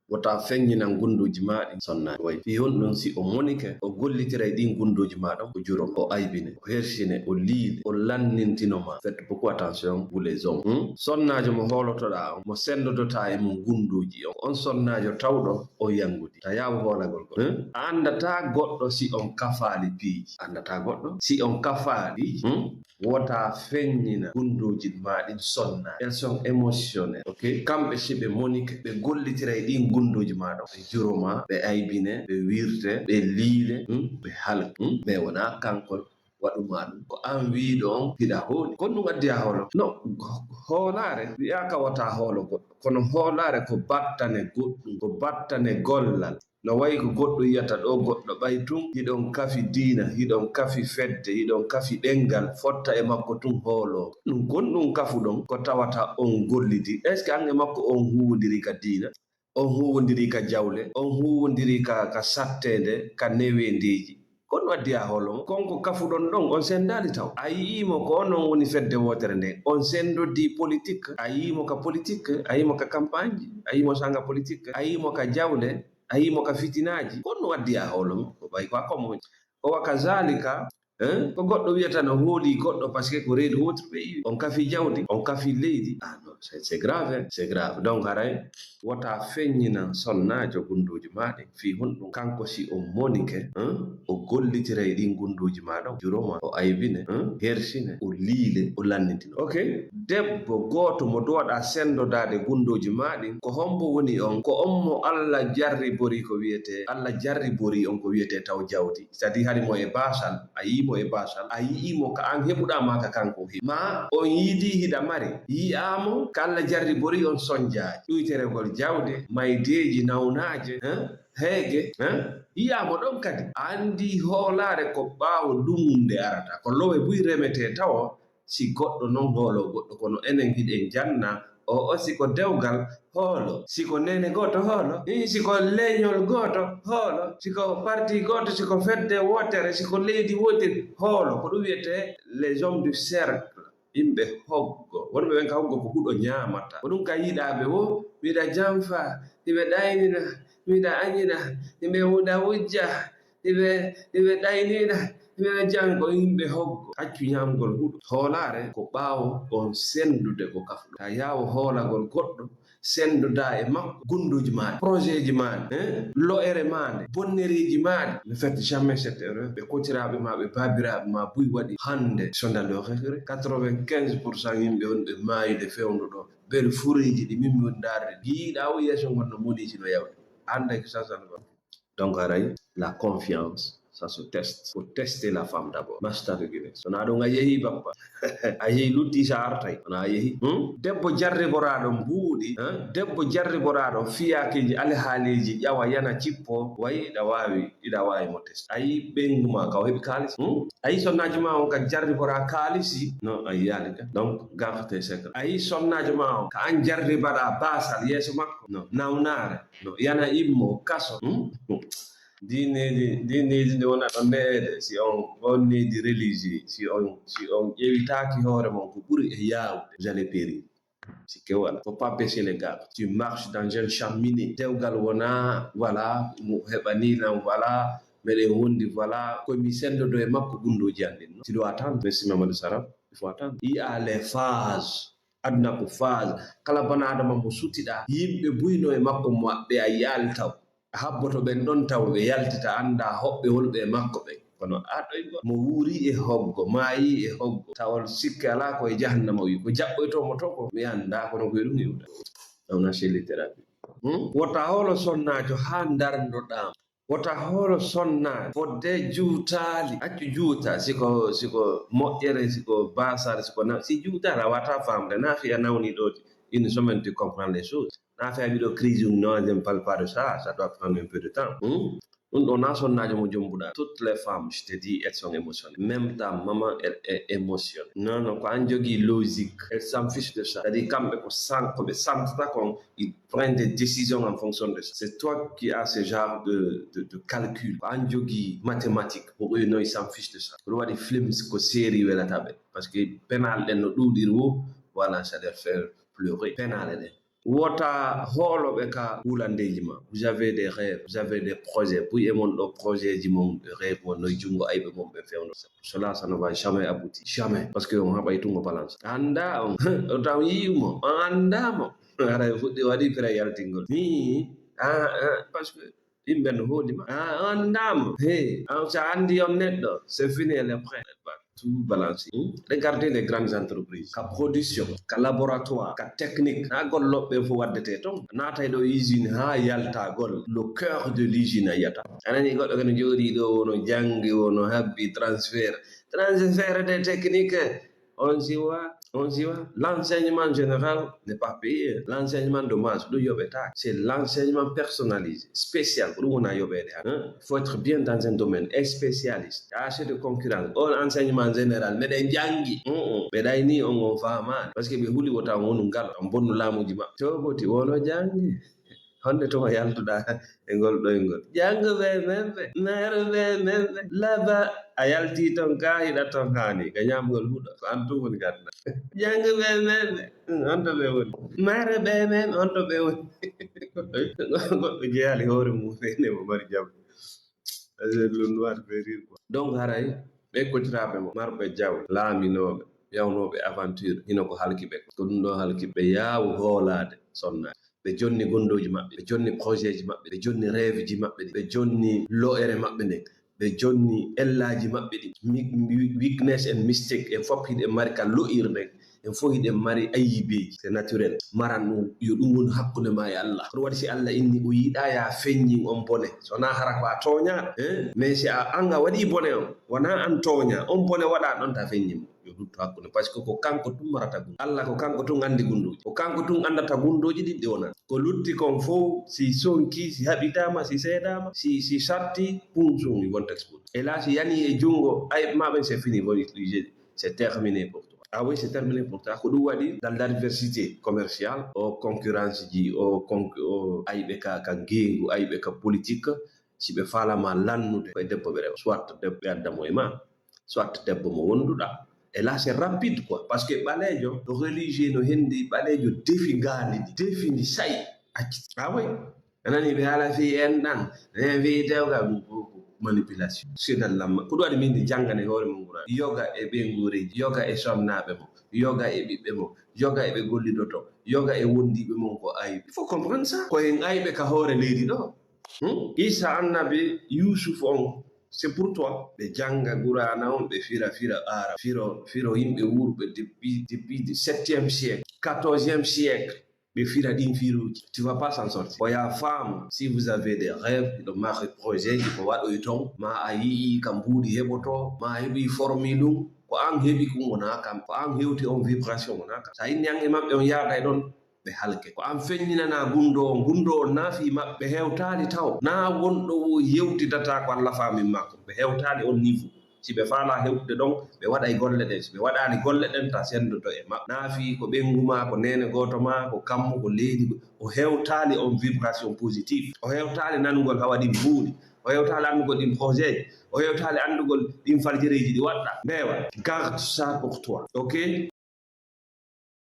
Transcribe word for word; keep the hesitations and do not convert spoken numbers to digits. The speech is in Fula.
Wota feññinan gunndooji maa ɗin sonnaajo. Way fii honɗun si o monike, o gollitiray ɗin gunndooji maa ɗon, o juroma, o aybine, o hersine, o liile, o lannintino ma. Faites beaucoup attention, vous les hommes. Hmm? Sonnaajo mo hoolotoɗaa on, mo senndodotaa e mun gunndooji on, on sonnaajo tawɗo o yanngudi. Ta yaawu hoolagol goɗɗo. Hmm? A anndataa goɗɗo si on kafaali piiji. A anndataa goɗɗo si on kafaali. Hmm? Wota feññina gunndooji maa ɗin sonna. Elles sont émotionnelles. Ok? Kamɓe si ɓe monike, ɓe gollitiray ɗin gunndooji maa ɗon. Ɓe juroma, ɓe aybine, ɓe wirte, ɓe liile, hmm? Ɓe halka. Hmm? Mais wonaa kankol waɗu maa ɗun. Ko an wiiɗo on hiɗa hooli. Kon ɗun addi a hoolo. No, ho-, hoolaare wi'aaka wota hoolo goɗɗo. Kono hoolaare ko battane goɗɗun, ko battane gollal. No wayi ko goɗɗo yi'ata ɗoo goɗɗo ɓay tun hiɗon kafi diina, hiɗon kafi fedde, hiɗon kafi ɗenngal, fotta e makko tun hooloo. Ɗun kon ɗun kafuɗon ko tawata on gollidi. Est-ce que an e makko on huuwondiri ka diina? On huuwondiri ka jawle, on huuwondiri ka, ka satteende, ka neweendeeji. Kon no addi a hoolo mo. Kon ko kafuɗon ɗon, on senndaali taw. A yi'ii mo ko onon woni fedde wootere nden. On senndodii politik. A yi'ii mo ka politik, a yi'ii mo ka kampaañji, a yi'ii mo sanga politik, a yi'ii mo ka jawle, a yi'ii mo ka fitinaaji. Kon no addi a hoolo mo. Ko ɓay ko a komo. Ko wa kazaalika, hein? Ko goɗɗo wi'ata no hoolii goɗɗo parce que ko reedu wootiru ɓe iwi. On kafi jawdi, on kafi leydi. Ah non, c'est, c'est grave, hein? C'est grave. Donc haray wota feññinan sonnaajo gunndooji maa ɗin. Fii honɗun? Kanko si o monike, hein, o gollitiray ɗin gunndooji maa ɗon, juroma, o aybine, hein, hersine, o liile, o lannitino. Ok? Debbo gooto mo duwaɗaa senndodaade gunndooji maa ɗin, ko hombo woni on? Ko on mo Alla jarribori ko wi'etee, Alla jarribori on ko wi'etee taw jawdi. C'est-à-dire hari mo e baasal, a yi'ii mo e baasal, a yi'ii mo ka an heɓuɗaa maa ka kanko heɓi. Maa on yiidii hiɗa mari, yi'aa mo ka Alla jarribori on sonjaaji. Ɗuyteregol jawde, maydeeji, nawnaaje, hein? Heege, hein? Yi'aa mo ɗon kadi. A anndii hoolaare ko ɓaawo dumunde arata. Ko lowe buy remetee tawo. Si goɗɗo non hooloo goɗɗo, kono enen hiɗen janna, o, o si ko dewgal hoolo, si ko neene gooto hoolo, ii, si ko leñol gooto hoolo, si ko parti gooto, si ko fedde wootere, si ko leydi wootiri hoolo, ko ɗum wiyetee les hommes du cercle, yimɓe hoggo. Wonɓe ɓen ka hoggo ko huɗo ñaamata. Ko ɗum ka yiɗaaɓe wo, miɗa janfa, miɗa ɗaynina, miɗa añina, miɗa wuda wujja. Iɓe, iɓe ɗaynina, iɓe jango yimɓe hoggo. Accu ñaamgol huɗo. Hoolaare ko ɓaawo on senndude ko kafɗo. Ta yaawo hoolagol goɗɗo, senndodaa e makko, gunduuji maa ɗi, projet ji maa ɗi, hein? Lo'ere maa nde, bonnereeji maa ɗi. Ne faites jamais cette erreur. Ɓe kotiraaɓe maa, ɓe baabiraaɓe maa buy waɗi hannde. Sondal ɗo hehre, quatre-vingt-quinze pour cent yimɓe wonɓe maayude fewndo ɗo. Bel fureeji ɗi min mi woni ndaarde. Giiɗaa o yeeso ngon no moliiji no yawde. Annday ko sasal ngon. Donc, haray, la confiance, ça se teste. Faut tester la femme d'abord. Master Guinness. Wonaa ɗum a yehi, bappa. A yehi lutti sa artay. Wonaa a yehi. Hmm? Debbo jarriboraaɗo mbuuɗi, hein? Debbo jarriboraaɗo fiyaakeeji, alhaaliiji, ƴawa yana cippo, way iɗa waawi, iɗa waawi mo test. A yii ɓeyngu ma ka o heɓi kaalis. Hmm? A yii sonnaajo ma on ka jarriboraa kaalisi? Non, a yiyaali ka. Donc, garde tes secrets. A yii sonnaajo ma on ka an jarribaɗaa baasal yeeso makko? Non, nawnaare. No, yana immo kaso. Hmm? Diineeji, diineeji ndi wona ɗon ne'eede, si on, on needi religieux, si on, si on ƴeewitaaki hoore mon ko ɓuri e yaawde, vous allez périr. Si ke wala, faut pas baisser les gardes. Tu marches dans un champ miné. Dewgal wona, voilà, mo heɓani lan, voilà, meɗen wondi, voilà, ko mi senndodo e makko gundooji an ɗin, non? Tu dois attendre. Merci, Mamadou Saraf. Il faut attendre. Il y a les phases. Aduna ko phase. Kala bana adama mo sutiɗaa, yimɓe buyno e makko mo ɓe a yiyaali taw. A habboto ɓen ɗon taw ɓe yaltita, anndaa hoɓɓe holɓe e makko ɓen. Kono a ɗoygo mo wuuri e hoggo, maayi e hoggo, tawol sikke alaa ko e jahannama o wi, ko jaɓɓoytoo mo to ko mi anndaa, kono ko e ɗum iwda. Ɗum na chez littérature. Hmm? Wota holo sonnaajo haa ndarndoɗaa. Wota hoolo sonnaajo fodde juutaali. Accu juuta, siko, siko moƴƴere, siko baasal, siko na, si juutaali, a wata faamde. Na fiya nawni ɗo, une semaine, tu comprends les choses. Na fiya miɗo crise, non, je ne parle pas de ça, ça doit prendre un peu de temps. Hmm? Ɗum ɗo na sonnaajo mo jombuɗaa. Toutes les femmes, je te dis, elles sont émotionnelles. Même ta maman, elle est émotionnelle. Non, non, ko an jogii logique. Elle s'en fiche de ça. C'est-à-dire, kamɓe ko san-, ko ɓe santata kon, ils prennent des décisions en fonction de ça. C'est toi qui as ce genre de, de, de calcul. Ko an jogii mathématique, ko ɓe no, ils s'en fiche de ça. Ko ɗum waɗi films ko série welata ɓe. Parce que penal ɗen no ɗuuɗiri wo, voilà, ça les fait pleurer. Penal ɗen. Wota hoolo ɓe ka hulandeeji ma. Vous avez des rêves, vous avez des projets. Buy e mon ɗo projet ji mon, rêve mon, no e junngo ayɓe mon ɓe fewndo. Cela, ça ne va jamais aboutir. Jamais. Parce que on haɓay tungo balance. Annda on. O taw yi'umo. On annda mo. Ara fuɗɗi waɗi fira yaltingol. Ni, ah, ah, parce que yimɓe no hooli ma. Ah, on annda mo. Hey, on sa anndi on neɗɗo. C'est fini, elle est prête. Tout balance. Hmm? Regardez les grandes entreprises. Ka production, ka laboratoire, ka technique. Na gollooɓe fof waddete ton. Naatay ɗo usine haa yaltagol. Le cœur de l'usine a yiyata. A nani goɗɗo kadi jooɗi ɗo, wono janngi, wono habbi transfert. Transfert de technique. On siwa, on siwa. L'enseignement général n'est pas payé. L'enseignement de masse, ɗum yoɓetaake. C'est l'enseignement personnalisé, spécial. Ko ɗum wona yoɓeede han. Hein? Faut être bien dans un domaine, un spécialiste. Assez de concurrence. On enseignement général, meɗen janngi. Mm-mm. Ɓe ɗayni on, on faamaani. Parce que ɓe huli wota on wonu ngal, on bonnu laamuuji maɓɓe. Cooboti, wono janngi. Honde tuma yaltuɗa e ngol ɗoyngol? Jannguɓe men ɓe, meeruɓe men ɓe, laba a yalti ton ka hiɗa ton haani, ka ñaamgol huɗo, ko an tun woni ka aduna. Jannguɓe men ɓe, hmm, on to ɓe woni? Meeruɓe men, on to ɓe woni? Goɗɗo jeyaali hoore mum, fene mo mari jam. Ɗum noir fait rire quoi. Donc haray ɓe kociraaɓe mo, marɓe jawle, laaminooɓe, yawnooɓe aventure, hino ko halki ɓe. Ko ɗum ɗo halki ɓe, yaawu hoolaade sonnaade. Ɓe jonni gondooji maɓɓe, ɓe jonni projetji maɓɓe, ɓe jonni rêveji maɓɓe ɗin, ɓe jonni lo'ere maɓɓe nden, ɓe jonni ellaaji maɓɓe ɗin. Mi-, mi-, weakness and mistake, en fof hiɗen mari ka lo'irɗen, en fof hiɗen mari ayibeeji, c'est naturel. Maran ɗum, yo ɗum woni hakkunde ma e Allah. Ko ɗum waɗi si Allah inni o yiɗaa ya feññin on bone, so wonaa hara ko a tooñaaɗo, eh? Mais si a, an a waɗii bone on, wonaa an tooñaa, on bone waɗaa ɗon ta feññin mo. Yo luttu hakkunde, parce que ko kanko tun marata gunndooji. Allah ko kanko tun anndi gunndooji. Ko kanko tun anndata gunndooji ɗin ɗi wonata. Ko lutti kon fof, si sonkii, si haɓitaama, si seedaama, si, si satti, kun sun, ils vont exploser. Et là, si yanii e junngo ayɓe ma ɓen, c'est fini, ils vont utiliser, c'est terminé pour toi. Ah oui, c'est terminé pour toi. Ko ɗum waɗi dans l'adversité commerciale, o concurrence ji, o con-, o ayɓe ka, ka ngeengu, ayɓe ka politique, si ɓe faalaa ma lannude, ko e debbo ɓe rewa, soit debbo ɓe adda mo e ma, soit debbo mo wonduɗa. Et là, c'est rapide, quoi. Parce que ɓaleejo, religieux no hendi, ɓaleejo defi ngaali ndi, defi ndi sayi, acci. Ah oui. A nani ɓe haala fii en ɗan, en fii dewgal, ɗum ko, ko manipulation. Seeɗan lamma. Ko ɗum waɗi min ndi janngane hoore mum Qur'an. Yoga e ɓeynguureeji, yoga e sonnaaɓe mo, yoga e ɓiɓɓe mo, yoga e ɓe gollidoto, yoga e wondiiɓe mum ko ayɓe. Il faut comprendre ça. Ko en ayɓe ka hoore leydi ɗo. Hmm? Isa annabi Yusuf on, c'est pour toi. Ɓe jannga Qur'aana on, ɓe fira, fira Arab, firo, firo yimɓe wuurɓe depuis, depuis le septième siècle, quatorzième siècle. Ɓe fira ɗin firuuji. Tu vas pas s'en sortir. Ko ya faamu, si vous avez des rêves, hiɗo mari projet ji ko waɗoy ton, ma a yi'i ka mbuuɗi heɓoto, ma a heɓi formule ɗum, ko an heɓi kun wona kam, ko an hewti on vibration wona kam. Sa inni an e maɓɓe on yaada e ɗon, ɓe halke. Ko an feññinana gunndoo on, gunndoo on na fii maɓɓe, ɓe hewtaali taw. Na wonɗo wo yewtidata ko Allah faamin makko, ɓe hewtaali on niveau. Si ɓe faalaa hewtude ɗon, ɓe waɗay golle ɗen. Si ɓe waɗaali golle ɗen, ta senndoto e maɓɓe. Naa fii ko ɓeyngu maa, ko neene gooto maa, ko kammu, ko leydi, o hewtaali on vibration positive. O hewtaali nanugol hawa ɗin buuɗi. O hewtaali anndugol ɗin projet. O hewtaali anndugol ɗin faljereeji ɗi waɗɗa. Mbeewa, garde ça pour toi. Ok?